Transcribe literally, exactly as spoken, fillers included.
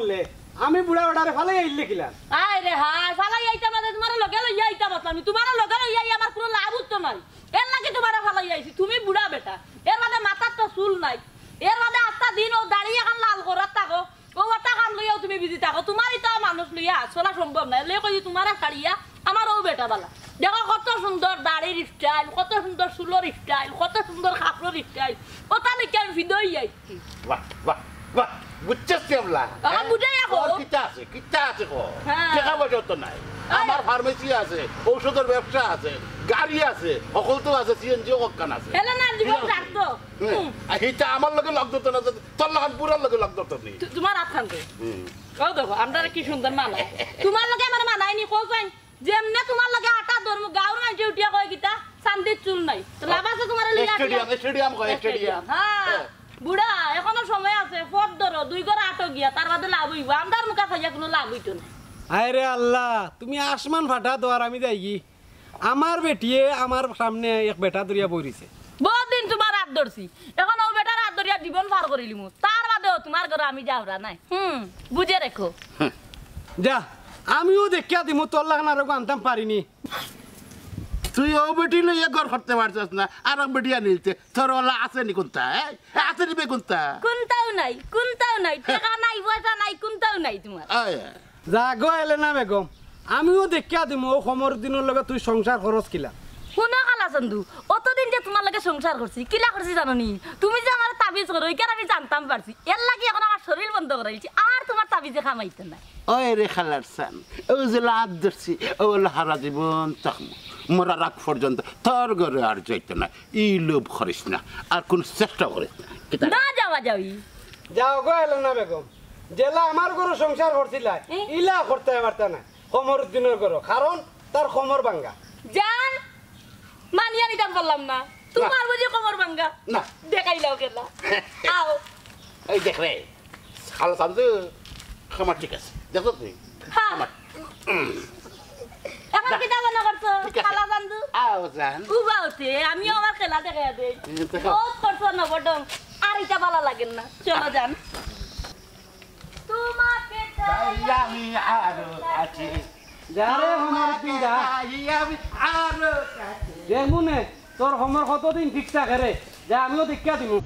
লে, আমি বুড়া বেটারে ফালাই আইলে কিলা? আয় রে হায়, ফালাই আইতাম না, তুমারে লগে লইয়া আইতাম আছলাম। তুমারে লগে লইয়া আইয়া আমার কুনু লাভ অইতো নায়। এরলাগি তুমারে ফালাই আইছি, তুমি বুড়া বেটা। এর বাদে মাথাত তো চুল নাই। এর বাদে আস্তা দিন অউ দাড়ি এখান লাল করাত থাকো। অউ অটা কাম লইয়াউ তুমি busy থাকো। তুমার ইতা মানুষ লইয়া চলা সম্ভব নায়। এরলাগি কইছি তুমারে ছাড়িয়া আমার অউ বেটা বালা। দেখো কত সুন্দর দাড়ির style, কত সুন্দর চুলর style, কত সুন্দর কাপড়র style। অটা দেখিয়া আমি ফিদা অইয়া আইছি। বাহ, বাহ, বাহ, বুঝছস নি আবলা? অখন বুঝাইয়া কও। তোর কিতা আছে? কিতা আছে ক? হ্যাঁ। টেকা পয়সা তো নাই। হ্যাঁ। আমার pharmacy আছে, ঔষধর ব্যবসা আছে, গাড়ি আছে, হকল তো আছে, সিএনজি অখান আছে। হেলে না, জীবন ঠিক আছে? রাখতো। হুম। হুম। আর ইটা আমার লগে লগ ধরতো না, তোর লাখান বুড়ার লগে লগ ধরতো নি। তু-, তুমার আতখান তো। হুম। অউ দেখো, আমরারে কি সুন্দর মানায়। তুমার লগে আমারে মানায় নি, কও চাই। যেমনে তুমার লগে আটা ধরমু, গাউর মানষে উঠিয়া কয় কিতা, চান্দির চুল নাই। তো লাভ আছে তুমারে লইয়া stadium, আটিয়া? Stadium কয়, stadium। Stadium, হ্যাঁ। হ্যাঁ। বুড়া, এখনো সময় আছে, পথ ধরো, দুই ঘর আটো গিয়া, তার বাদে লাভ অইবো। আমরার মুখা চাইয়া কুনু লাভ অইতো না। আয় রে আল্লাহ, তুমি আসমান ফাটা দেও আর আমি যাইগি। আমার বেটিয়ে আমার সামনে এক বেটা ধরিয়া বই রইছে। বউত দিন তুমার আত ধরছি, এখন অউ বেটার আত ধরিয়া জীবন পার করিলিমু, তার বাদেও তুমার ঘরো আমি যাওরা নায়। হুম, বুঝে রেখো। যা, আমিও দেখিয়া দিমু, তোর লাখান আরোগু আনতাম পারিনি। তুই অউ বেটি লইয়া ঘর করতে পারছস না, আরক বেটি আনিলতে, তোর অলা আছে নি কুন্তা, এ? আছে নি বে কুন্তা? কুন্তাউ নাই, কুন্তাউ নাই, টেকা নাই, পয়সা নাই, কুন্তাউ নাই তুমার। আয়, আয়। যা গো এলেনা বেগম, আমিও দেখিয়া দিমু অউ কমরুদ্দিনর লগে তুই সংসার করস কিলা। হুনো কালা চান্দু, অতদিন যে তুমার লগে সংসার করছি, কিলা করছি জানো নি? তুমি যে আমারে তাবিজ করো, ইখান আমি জানতাম পারছি। এরলাগি এখন আমার শরীল বন্ধ করাইলছি, আর তুমার তাবিজে কাম আইতো নায়। ওই রে কালার চান, অউ যে লাত ধরছি, অউ অলা হারা জীবন থাকমু। মরার আগ পর্যন্ত তোর ঘরো আর যাইতো নায়। ই লোভ করিস না, আর কুনু চেষ্টা করিস না। কিতা? না যাওয়া যাওয়ি। যাও গো এলেনা বেগম, যেলা আমার ঘরো সংসার করছিলায়, এ? ইলা করতে পারতা নায় কমরুদ্দিনর ঘরো, কারণ তার কমর ভাঙ্গা। জান, মানিয়া নিতাম পারলাম না। তুমার বুঝি কমর ভাঙ্গা? না। দেখাইলাও কেলা। আও। এই দেখ রে, কালা চান্দু, কমর ঠিক আছে। দেখছস তুই? হ্যাঁ। কমর। এখন কিতা মনো করছো? ঠিক আছে। কালা চান্দু? আও জান। উবাউতে, আমিও আমার খেলা দেখাইয়া দেই। হুম, দেখাও। বউত করছো নবডং। আর ইটা ভালা লাগের না। চলো জান। তোমাকে চাই আমি আরো কাছে। যা রে, কমরুদ্দিন, যা। চাই আমি আরো কাছে। দেখমু নে, তোর কমর কতদিন ঠিক থাকে রে। যা, আমিও দেখিয়া দিমু।